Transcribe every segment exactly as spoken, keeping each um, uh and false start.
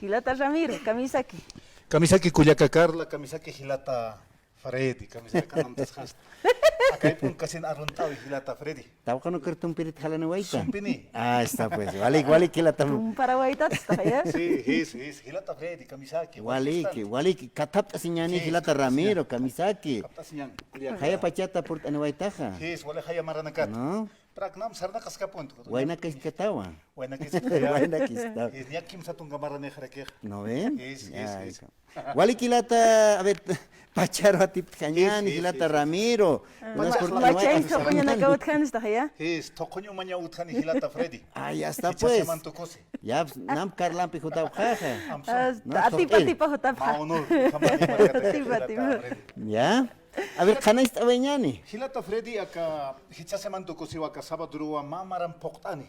Jilata Ramiro, kamisaki. Kamisaki kullaka Carla, kamisaki jilata Freddy, kamisaki kanantasqasta. Akay p'unkasin arunt'awi jilata Freddy. Tawqanukir tumpirit jalaniwayta. Sumpini. Ah, está pues. Walik, walik jilata. Tumparawaytat, está, ya. Sí, sí, sí, sí, jilata Freddy, kamisaki. Waliki, waliki, kathapt'asiñani jilata Ramiro, kamisaki. Kathapt'asiñan, kullaka. Jaya pachata purt'aniwaytaxa. Sí, wali jaya maranakat. No. Praknam sarnaqaskapuntu. Waynakastkatawa. Waynakastkatawa. Waynakastkatawa. Jis, ña kimsa tunka maranixarakixa. ¿No ve? Jis, jis, jis. Walik jilata, a ver, pacharu atipt'añani, jilata Ramiro. Unas purt'aniwayta. Machañs thuqhuñanaka utjanistxa, ya. Jis, thuqhuñu maña utjani jilata Freddy. Ah, ya está, pues. Jichhasiman tukusi. Ya, pues, nam Carlampi jutapxaxa. Atipatipa jutapxa. Tipa, tipa. Ya. A ver, qhanañcht'awayañani. Jilata Freddy, aka jichhasiman tukusiwa aka sabaduruwa mä maran phuqt'ani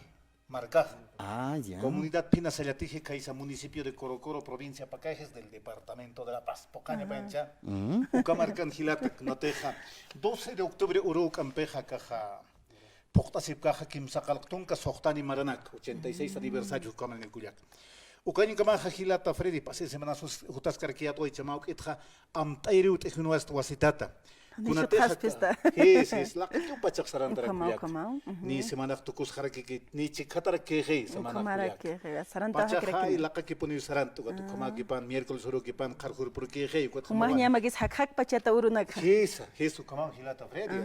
markaxa. Ah, ya. Comunidad Phina Sallatiji, khaysa municipio de Corocoro, provincia Pacajes, del departamento de La Paz. Phuqaña payancha. Uka markan jilata, kunatixa doce de octubre uruw juk'ampixa akaxa phuqt'asipkaxa kimsa qallq tunka suxtani maranak, ochenta y seis aniversario, uka markan kullaka. Ukañkamaxa jilata Freddy, pasir semanasus jutaskarakiyät waychamaw k'itxa, amt'ayiriw t'ijunwast wasitata. Kunatixa, jis, jis, laqakiw pachax sarantarak kullaka. Ni semanax tukusxarakiki, ni chikxatarak kixi semanax kullaka. Pachaxay laqakipuniw sarant, ukat ukhamakipan, miércoles urukipan, qharjurpurkixi, ukat ukhamakipan. Umax ñamakis jakjak pachata urunakxa. Jisa, jis, ukhamaw jilata Freddy.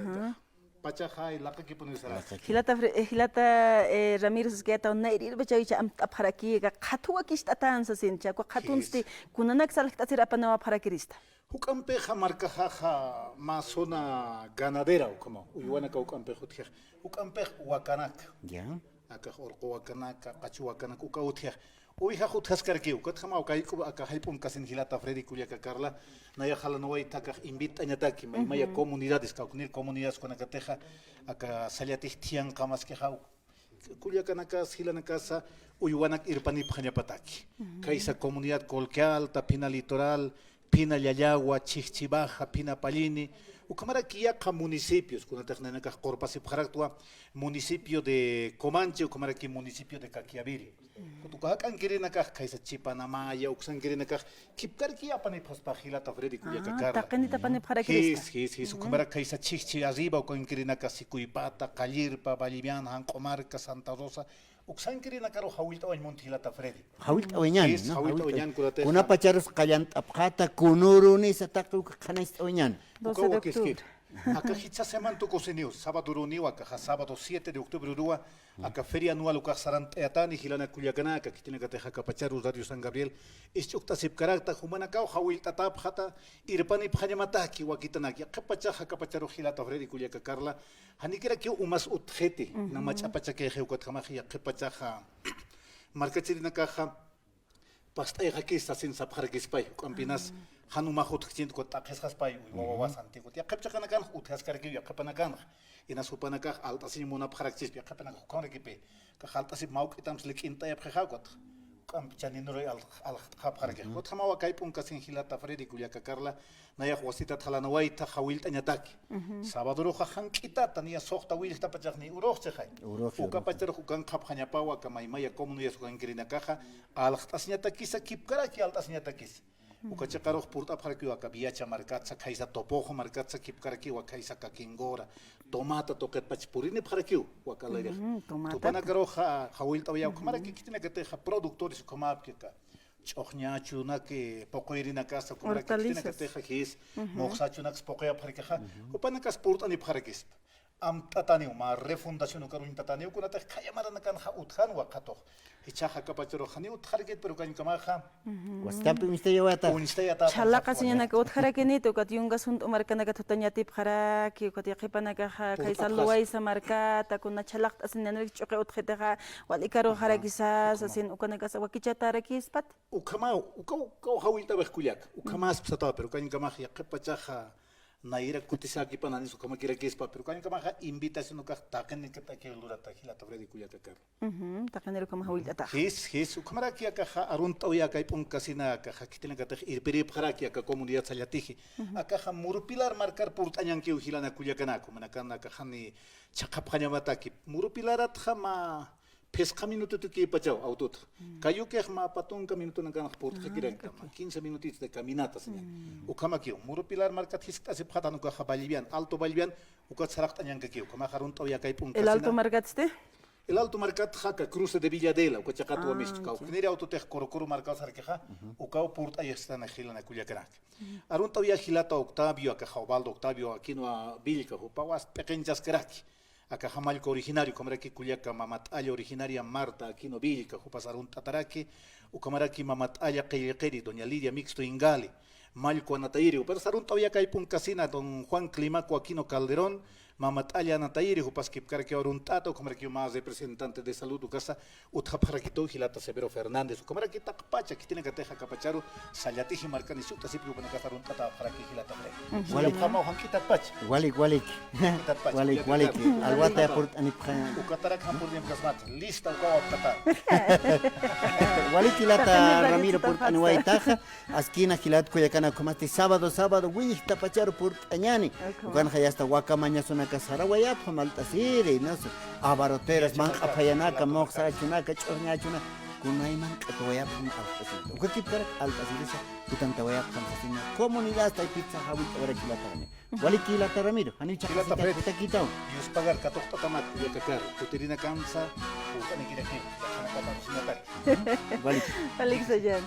Pachaxay laqakipuniw sarant. Jilata Fre-, eh, jilata, eh, Ramiro, saskayätaw nayrïr pachaw jichha amt'apxaraki, qhatuwakicht'atäni sasincha, uka qhatunsti kunanak saljt'asir apanawapxarakirista. Juk'ampixa markaxaxa mä zona ganadera ukhamaw, uywanaka juk'ampix utjix. Juk'ampix wakanak. Ya. Akax urqu wakanak, qachu wakanak uka utjix. Uwijax utjaskarakiw, ukatjamaw aka jay p'unkasin jilata Freddy kullaka Carla, nayax jalanwayta akax invit'añataki, maymaya comunidades, kawknir comunidades ukanakatixa, aka Sallatij thiyanqamaskixa, kullakanakas, jilanakasa, uywanak irpanipxañapataki. Khaysa comunidad Colque Alta, Phina Litoral, Phina Llallawa, Chijchi Baja, Phina Pallini, ukhamaraki yaqha municipios, kunatix naynakax qurpasipxaraktwa, municipio de Comanche, ukhamaraki municipio de Caquiaviri. Uka jak'ankirinakax khaysa Chipanamaya, uksankirinakax, khipkaraki apanipxaspa jilata Freddy kullaka Carla. Taqinit apanipxarakirista. Jis, jis, jis, ukhamarak khaysa Chijchi arriba, ukankirinakax Sicuypata, Qallirpa, Valliviana, Janq'u Marca, Santa Rosa, uksankirinakaru jawillt'awañ munti jilata Freddy. Jawillt'awañan, ¿no? Jawillt'awañan kunatixa. Kunapacharus qallant'apxata, kunürunisa taqi uka qhanañcht'awañan. Uka wakiskir. Aka jichha semana tukusiniw, sábado uruniw, akaxa sábado siete de octubre uruwa, aka feria anual ukax sarant'ayatani, jilanak kullakanaka, khitinakatix aka pacharu Radio San Gabriel, isch'ukt'asipkarakta, jumanakaw jawillt'atapxata, irpanipxañamataki, wakitanaki, yaqhipachax aka pacharu jilata Freddy kullaka Carla, janikirakiw umas utjiti, na mach'apachakixi ukatjamax yaqhipachaxa, markachirinakaxa, past'ayxakis sasin sapxarakispay, juk'ampinas, jan umax utjkchint ukat t'aqhisxaspay, uy wawawasanti, ukat yaqhip chiqanakanx utjaskarakiw yaqhipanakanx, inas jupanakax alt'asiñ munapxarakchispa, yaqhipanakax jukhamarakipi, kax alt'asip mawk'itamps lik'int'ayapxixa, ukat juk'amp chaninuru al-, alxt'xapxarakix. Ukatjamaw aka jay p'unkasin jilata Freddy kullaka Carla, nayax wasitat jalanawayta jawillt'añataki. Sabaduruxa jank'itata, niya suxta willjtapachax niy uruxchixay. Uka pacharux ukanxapxañapawa, aka maymaya comunidades ukankirinakaxa, alxt'asiñatakisa, khipkaraki alt'asiñatakisa. Uka chiqarux purt'apxarakiw aka Viacha markatsa, khaysa Topojo markatsa, khipkarakiwa khaysa kakingora, tomata tuqitpach purinipxarakiw, waka layrix. Tupanakarux jawillt'awayaw, ukhamaraki khitinakatixa productores ukhamäpki aka ch'uxñachunak, eh, puquyirinakasa, ukhamaraki khitinakatixa jis, muxsachunaks puquyapxarakixa, jupanakas purt'anipxarakispa. Amt'ataniw, mä refundación ukarux uñtataniw, kunatix khaya maranakanxa utjanwa qhatux. Jichhax aka pacharux janiw utjarakit, pero ukañkamaxa. Wasitampi uñstayawata. Uñstayata. Chhalaqasiñanak utjarakinit, ukat yungas junt'u markanakat jutañ yatipxaraki, ukat yaqhipanakaxa, khaysa Luaysa markata, kuna chhalaqt'asiñaniraki ch'uqi utjitixa, wali karuxarakisas, sasin ukanakasa wakichatarakispat. Ukhamaw, ukaw, ukaw jawillt'awix kullaka. Ukhamasp satawa, pero ukañkamax yaqhipachaxa, nayra kutisakipan anis ukhamakirakispa, pero ukañkamaxa invitación ukax taqinirkatakiw lurata jilata Freddy kullaka Carla. Taqinir ukham jawillt'ataxa. Jis, jis, ukhamaraki akaxa arunt'awaya aka jay p'unkasina akaxa khitinakatix irpiripxaraki aka comunidad Sallatiji. Akaxa Murupilar markar purt'añankiw jilanak kullakanak, jumanakan akaxani chhaqhapxañamataki. Murupilaratxa mä phisqa minututu kïpachaw awtutxa. Kayukix mä pä tunka minutunakanax purt'xakirakkama. Quince minutitos de caminata, señor. Ukhamakiw. Muro Pilar markat jiskt'asipxätan ukaxa Vallivian, Alto Vallivian, ukat saraqt'añankakiw. Ukhamax arunt'awayä kay p'unkasina. El Alto markatsti? El Alto markatxa aka cruce de Villa Adela, uka chiqatwa mistu. Kawkniri awtutix Corocoro markaw sarkixa, ukaw purt'ayixstan jilanaka kullakanaka. Arunt'awayä jilata Octavio, aka Jaubaldo Octavio Aquino Villka, jupaw ast p'iqinchaskaraki. Aka Jamalco originario, ukhamaraki kullaka Mamat'alla originaria Marta Aquino Villka, jupas arunt'ataraki, ukhamaraki Mamat'alla qillqiri, doña Lidia Mixto Ingali, Mallco Anatayiri, jupas arunt'awayä kay p'unkasina, don Juan Climaco Aquino Calderón, Mamat'alla Anatayiri, jupas kipkaraki arunt'ata, ukhamaraki mä representante de salud, ukasa, utjapxarakituw jilata Severo Fernández, ukhamaraki taqpacha, khitinakatix akapacharu, Sallatiji markani sukt'asipki, ukanakas arunt'atapxaraki jilata Fred. Walik. Suyapxamaw jank'itatpacha. Walik, walik. Jank'itatpacha. Walik, walik. Alwata purt'anipxä. Ukatarak jampurnimpkasmata. Lista ukawa apkata. Walik jilata Ramiro purt'aniwaytaxa. Askina jilat kullakanaka ukhamasti sábado, sábado, wiñjtapacharu purt'añäni. Ukanxa yasta waka mañasunaka sarawayapxam alt'asiri, no sé, abarroteras, manq'a phayanaka, muxsa achunaka, ch'uxña achunaka, kunayman q'itawayapxam alt'asiri. Ukakipkarak alt'asirisa, kutantawayapxam sasina, comunidad taypitsa jawillt'awayaraki jilata Ramiro. Waliki jilata Ramiro, janiw chaqasita kutakitawan. Yuspagar katuqt'atamat kullakakar, kutirinakamsa, purt'anikirakiw, yaqhanakata kusinataki. Walik. Walik sayan.